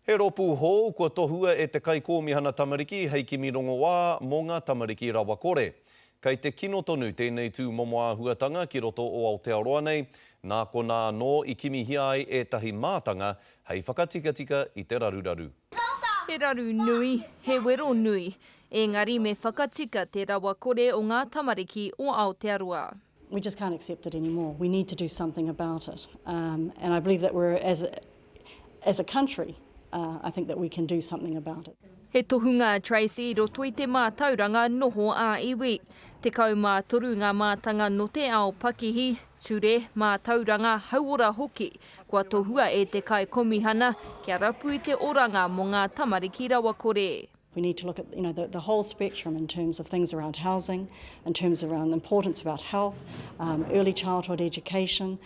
He rōpū hou kua tohua e te Kaikōmihana Tamariki hei kimi rongoā mō ngā tamariki rawakore. Kei te kino tonu tēnei tū momo āhuatanga ki roto o Aotearoa nei, nā konā anō i kimihia ai ētahi mātanga hei whakatikatika i te raruraru. He raru nui, he wero nui, engari me whakatika te rawakore o ngā tamariki o Aotearoa. We just can't accept it anymore. We need to do something about it. Um, and I believe that we're, as a, as a country, uh, I think that we can do something about it. He tohunga a Tracey i roto i te mātauranga noho ā-iwi. 13 ngā mātanga nō te ao pakihi, ture, mātauranga, hauora hoki, kua tohua e te Kaikomihana kia rapu i te oranga mō ngā tamariki rawakore. We need to look at you know, the, the whole spectrum in terms of things around housing, in terms around the importance about health, um, early childhood education,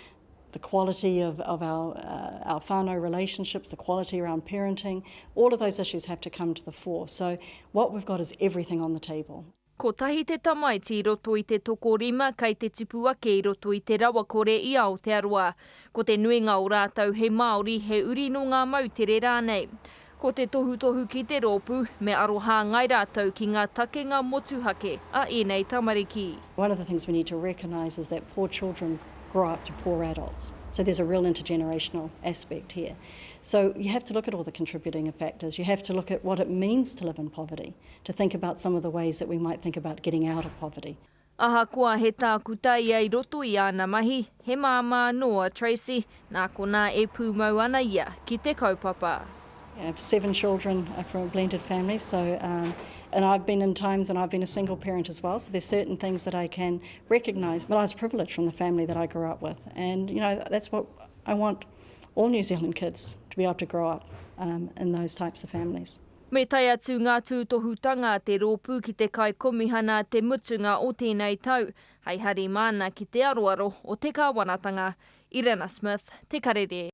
the quality of, of our, uh, our whānau relationships, the quality around parenting, all of those issues have to come to the fore. So what we've got is everything on the table. Kotahi te tamaiti i roto i te tokorima kei te tipu ake i roto i te rawakore i Aotearoa. Ko te nuinga o rātou he Māori, he uri nō ngā moutere rānei. Ko te tohutohu ki te rōpū, me aro hāngai rātou ki ngā takenga motuhake a ēnei tamariki. One of the things we need to recognise is that poor children grow up to poor adults. So there's a real intergenerational aspect here. So you have to look at all the contributing factors. You have to look at what it means to live in poverty, to think about some of the ways that we might think about getting out of poverty. Ahakoa he tākuta ia i roto i āna mahi, he māmā anō a Tracey, nā konā e pūmau ana ia ki te kaupapa. I have seven children from a blended family, so um, and I've been in times and I've been a single parent as well, so there's certain things that I can recognise, but I was privileged from the family that I grew up with, and you know, that's what I want all New Zealand kids to be able to grow up um, in those types of families. Me tae atu ngā tūtohutanga a te rōpū ki te Kaikomihana te mutunga o tēnei tau, hei hari māna ki te aroaro o te kāwanatanga. Irena Smith, Te Karere.